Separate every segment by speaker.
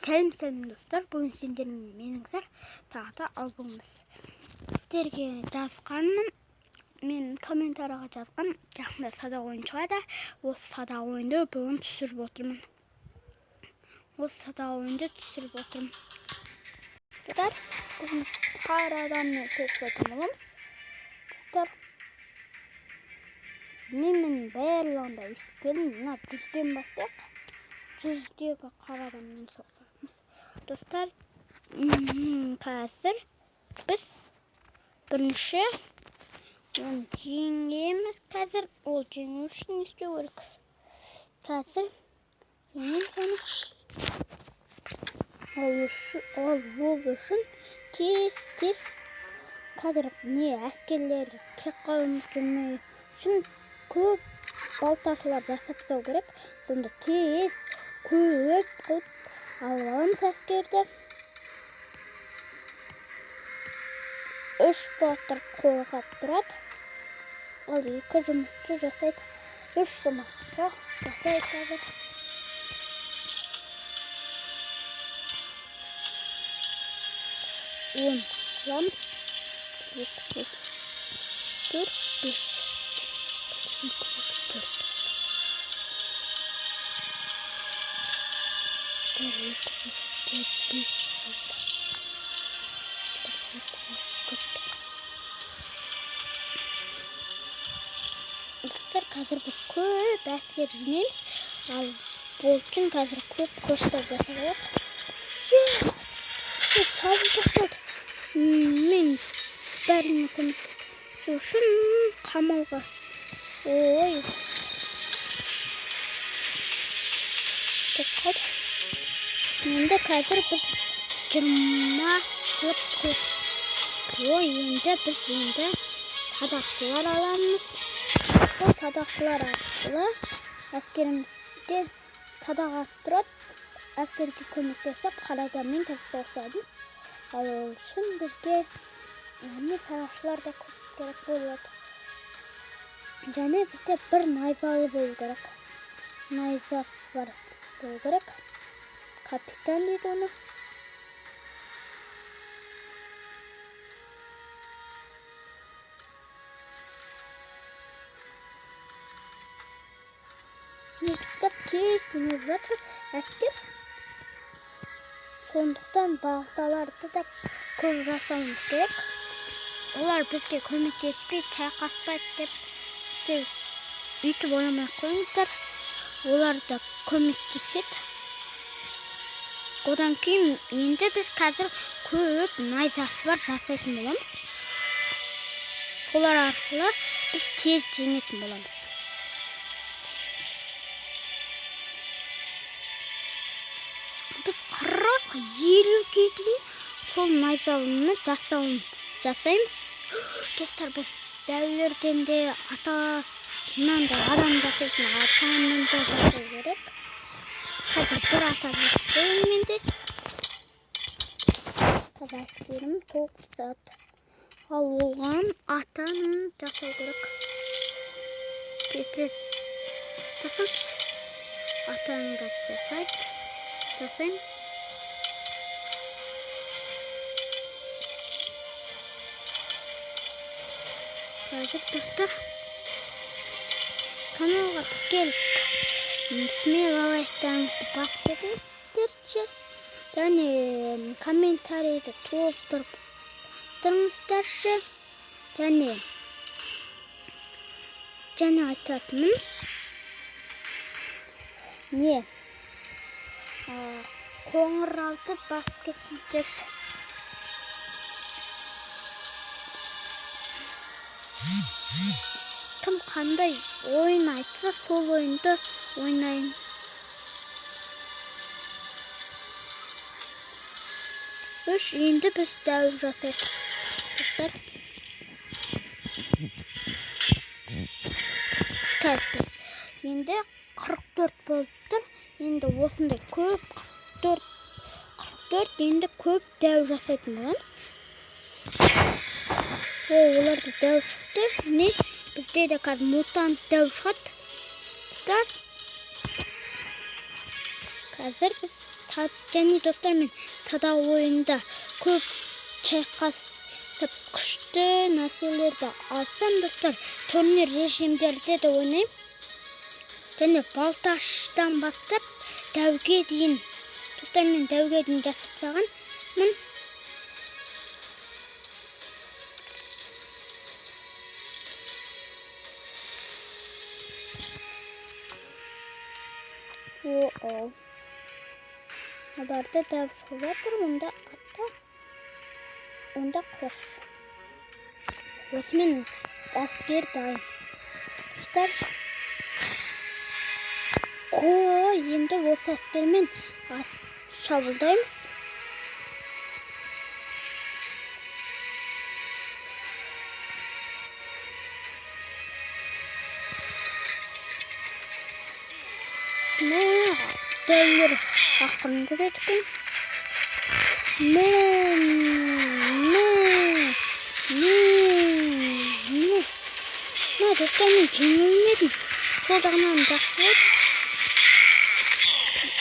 Speaker 1: Сәлем сәлем достар, бүгін сендермен меніңіздер тағы да альбомымыз. Сіздерге жазғанмын, мен комментарийға жазған, жақында садақ ойын шығады. Осы садақ ойынды бүгін түсіріп отырмын. Осы садақ ойынды түсіріп отырмын. Достар, бүгін қар адаммен соғысатын боламыз. Достар, мен барлығында өстіп келдім. Мына 100-ден бастайық. 100-дегі қар адаммен соғысамыз. Достар, қазір біз бірінші оны жеңеміз. Қазір ол жеңу үшін не істеу керек? Қазір жеңеміз оны. Ол үшін тез-тез қазір не әскерлер кек қалып жүрмеу үшін көп балташылар жасап тастау керек. Сонда тез көп қылып алып аламыз әскерді. 3 батыр қорғап тұрады. Ал 2 жұмысшы жасайды. 3 жұмысшы жасайды қазір. 10 қыламыз. 2, 3, 4, 5. 2, 3, 4. 1, 2, 3, 4, 5, 6. 1, 2, 3, 4. Достар, қазір біз көп әскер жинаймыз. Ал бұл үшін қазір көп қылыштар жасап алайық. Шабуыл басталды. Мен бәріне көмектесу үшін қамалға. Ой. Кетіп қалды. Енді қазір біз 20 қылып қылыш. Ой, енді біз енді садақшылар аламыз. Бұл садақшылар арқылы әскерімізде садақ атып тұрады. Әскерге көмектесіп, қар адаммен қазір соғысамыз. Ал ол үшін бізге не садақшылар да көп керек болады. Және бізде бір найзалы болу керек. Найзасы бар болу керек. Капитан дейді оны. Достар, тез жиналып жатыр әскер. Сондықтан балталарды да көп жасауымыз керек. Олар бізге көмектеспейді, шайқаспайды деп сіздер өйтіп ойламай қойыңыздар. Олар да көмектеседі. Одан кейін енді біз қазір көп найзасы бар жасайтын боламыз. Олар арқылы біз тез жеңетін боламыз. Біз 40-50-ге дейін сол найзалыны жасаймыз. Достар, біз дәулерден де атанан да адам жасайтын атанын да жасау керек. Қазір бір ата жасаймын менде. Қазір әскерім тоғысады. Ал оған атанын жасау керек. Тез-тез жасаймыз. Атанын қазір жасайды. Жасаймын. Қазір достар каналға тіркеліп смело лайктарыңызды басып кетіңіздерші. Және комментарийді толтырып тұрыңыздаршы. Және айтатыным не қоңырауды басып кетіңіздерші. Кім қандай ойын айтса, сол ойынды ойнайын. 3 енді біз дәу жасайық. Достар. Қазір біз енді 44 болып тұр. Енді осындай көп 44 енді көп дәу жасайтын боламыз. О, оларда дәу шықты. Не? Бізде де қазір мутант дәу шығады. Достар. Қазір біз Және достар, мен садақ ойында көп шайқасып күшті нәрселерді алсам, достар, турнир режимдерде де ойнаймын. Және балташтан бастап дәуге дейін, достар, мен дәуге дейін жасап тастағанмын. О-о. Оларды дәу шығып жатыр, онда ата, онда қош. Осымен әскер дайын. Достар, енді осы әскермен шабуылдаймыз. Дәулер ақырын жүреді екен. Мә, мә, мә, мә. Мә, достар, мен жеңілмедім. Сол жағынан жақсы болды.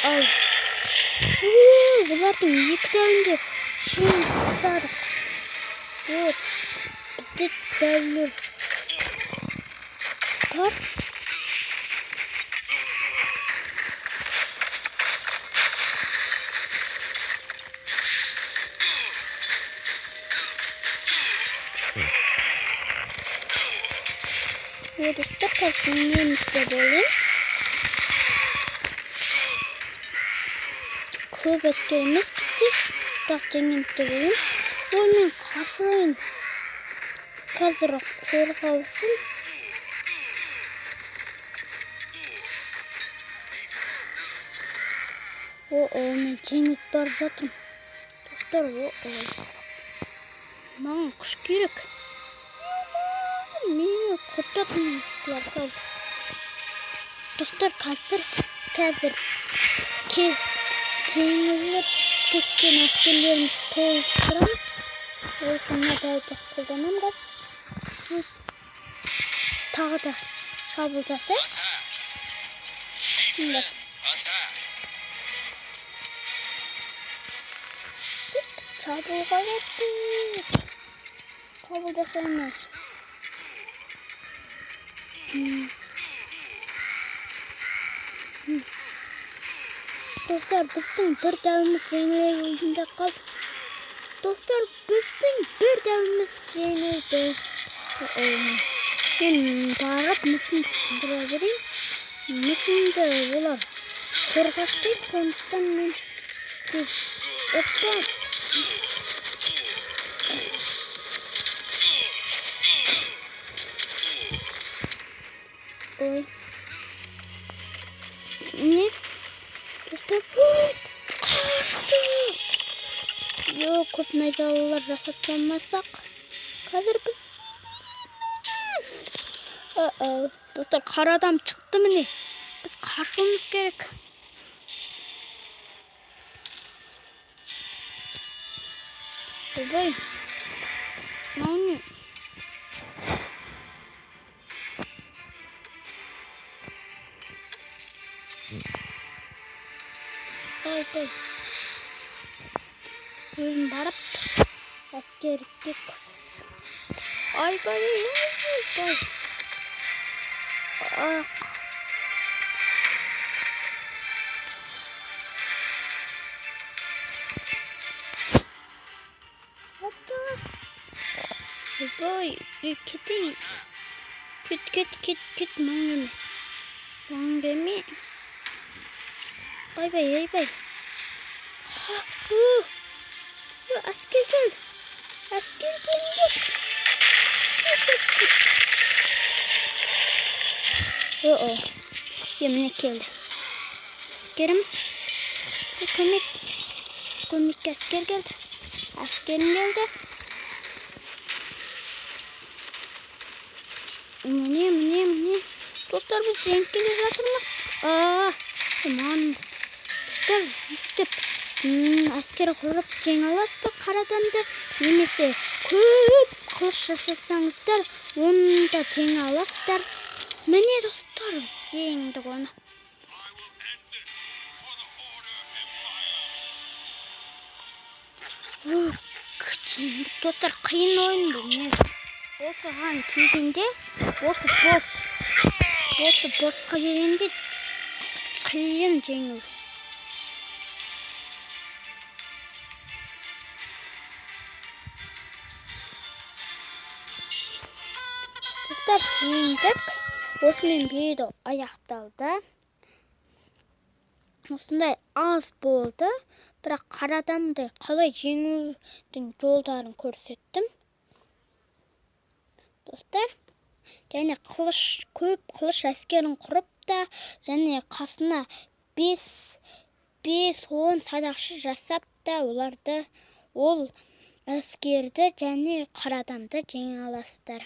Speaker 1: Ал. Олардың екі дәуінде жеңіп тастадық. Вот. Бізде дәулер бар. Достар, қазір жеңеміз деп ойлаймын. Көп әскер емес бізде, бірақ жеңеміз деп ойлаймын. Ой, мен қашайын. Қазір қорғау үшін. О-о, мен жеңіліп бара жатырмын. Достар, о-о. Маған күш керек. Мені құртатын бұлар. Достар, қазір жеңіліп кеткен әскерлерімді толықтырамын. Ол мына дәуді қолданамын қазір. Тағы да шабуыл жасайық. Шабуылға кеттік. Шабуыл жасаймыз. Достар, біздің бір дәуіміз жеңіле қалды. Достар, біздің бір дәуіміз жеңілді. Мен барып мүсінді сындыра берейін. Мүсінді олар қорғап дейді, сондықтан мен тез опа. Ой. Не? Достар, қашты. Йо, көп найзалылар жасап алмасақ. Қазір біз. Достар, қара адам шықты міне. Біз қашуымыз керек. Ойбай. Мынау не? Ойбай. Өзім барып әскерге күш. Ойбай, ойбай. Ақ. Опа. Ойбай, кетейін. Кет, кет, кет, кет, маған келме. Маған келме. Ойбай, ойбай. Әскер келді. Әскер келді. О-о. Міне келді. Әскерім. Көмек. Көмекке әскер келді. Әскерім келді. Міне, міне, міне. Достар, біз жеңіп келе жатырмыз. Аман. Достар, өстіп әскер құрып жеңе аласыздар қара адамды, немесе көп қылыш жасасаңыздар, оны да жеңе аласыздар. Міне достар, біз жеңдік оны. Жеңдік, достар, қиын ойын бұл. Мен осыған келгенде, осы босқа келгенде қиын жеңу. Достар, жеңдік. Осымен видео аяқталды. Осындай аз болды, бірақ қара адамды қалай жеңудің жолдарын көрсеттім. Достар, және қылыш, көп қылыш әскерін құрып та, және қасына 5-10 садақшы жасап та, оларды, ол әскерді және қара адамды жеңе аласыздар.